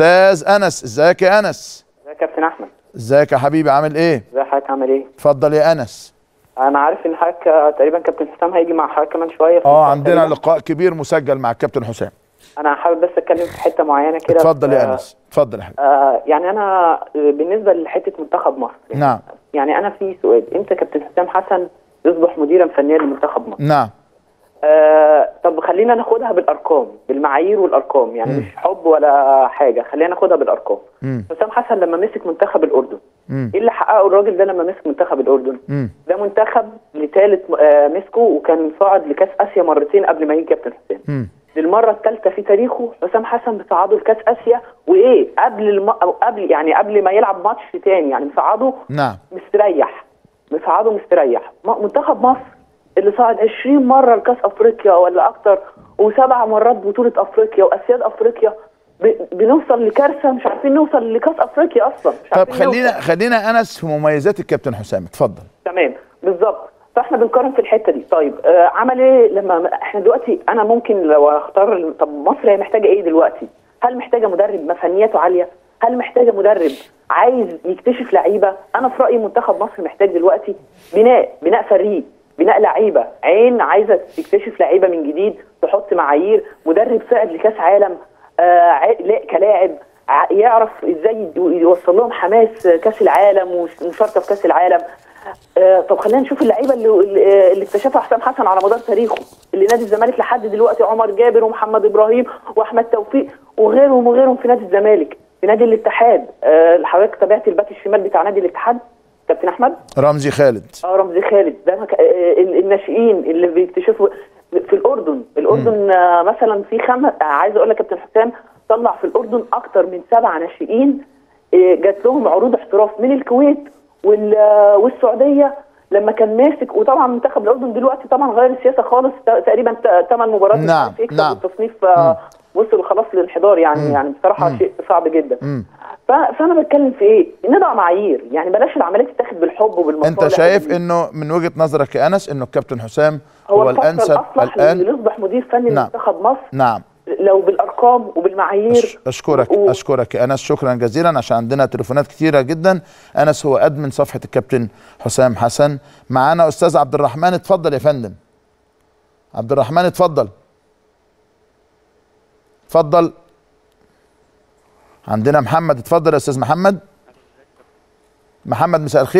استاذ انس، ازيك يا انس؟ ازيك يا كابتن احمد؟ ازيك يا حبيبي، عامل ايه؟ ازي حضرتك، عامل ايه؟ اتفضل يا انس. انا عارف ان حضرتك تقريبا كابتن حسام هيجي مع حضرتك كمان شوية. عندنا لقاء كبير مسجل مع الكابتن حسام. انا حابب بس اتكلم في حتة معينة كده. اتفضل يا انس، اتفضل يا حبيبي. يعني انا بالنسبة لحته منتخب مصر يعني، نعم، يعني انا في سؤال، امتى كابتن حسام حسن يصبح مديرا فنيا لمنتخب مصر؟ نعم. طب خلينا ناخدها بالارقام، بالمعايير والارقام، يعني مش حب ولا حاجة، خلينا ناخدها بالارقام. حسام حسن لما مسك منتخب الاردن، ايه اللي حققه الراجل ده لما مسك منتخب الاردن؟ ده منتخب لثالث مسكه، وكان صعد لكاس اسيا مرتين قبل ما يجي كابتن حسام. للمرة الثالثة في تاريخه حسام حسن بصعده لكاس اسيا، وايه قبل قبل يعني قبل ما يلعب ماتش تاني، يعني مصعده. نعم. مستريح، مصعده مستريح. منتخب مصر اللي صعد 20 مرة لكاس افريقيا ولا اكتر، وسبع مرات بطوله افريقيا واسياد افريقيا، بنوصل لكارثه، مش عارفين نوصل لكاس افريقيا اصلا. مش طب خلينا انس في مميزات الكابتن حسام، اتفضل. تمام بالظبط، فاحنا بنقارن في الحتة دي. طيب عمل ايه لما احنا دلوقتي، انا ممكن لو اختار، طب مصر هي محتاجه ايه دلوقتي؟ هل محتاجه مدرب فنياته عالية؟ هل محتاجه مدرب عايز يكتشف لعيبة؟ انا في رايي منتخب مصر محتاج دلوقتي بناء فريق، بناء لعيبة، عين عايزه تكتشف لعيبة من جديد، تحط معايير، مدرب صعد لكاس عالم، كلاعب يعرف ازاي يوصل لهم حماس كاس العالم ومشاركة في كاس العالم. طب خلينا نشوف اللعيبة اللي اكتشفها حسام حسن على مدار تاريخه، اللي نادي الزمالك لحد دلوقتي، عمر جابر ومحمد ابراهيم واحمد توفيق وغيرهم وغيرهم في نادي الزمالك، في نادي الاتحاد. حضرتك تابعت الباك الشمال بتاع نادي الاتحاد كابتن احمد؟ رمزي خالد. رمزي خالد ده الناشئين اللي بيكتشفوا في الاردن. الاردن مثلا في عايز اقول لك كابتن حسام طلع في الاردن اكتر من 7 ناشئين، جات لهم عروض احتراف من الكويت والسعودية لما كان ماسك. وطبعا منتخب الاردن دلوقتي طبعا غير السياسة خالص، تقريبا 8 مباريات. نعم نعم. التصنيف وصل خلاص للانحدار، يعني يعني بصراحة شيء صعب جدا. فانا بتكلم في ايه؟ نضع معايير، يعني بلاش العملية تتاخد بالحب وبالمصالح. انت شايف انه من وجهه نظرك يا انس انه الكابتن حسام هو الانسب الان اللي يصبح مدير فني لمنتخب مصر؟ نعم، لو بالارقام وبالمعايير. اشكرك اشكرك يا انس، شكرا جزيلا، عشان عندنا تليفونات كثيرة جدا. انس هو admin صفحة الكابتن حسام حسن. معانا استاذ عبد الرحمن، اتفضل يا فندم. عبد الرحمن اتفضل. اتفضل. عندنا محمد، اتفضل يا استاذ محمد. محمد مساء الخير.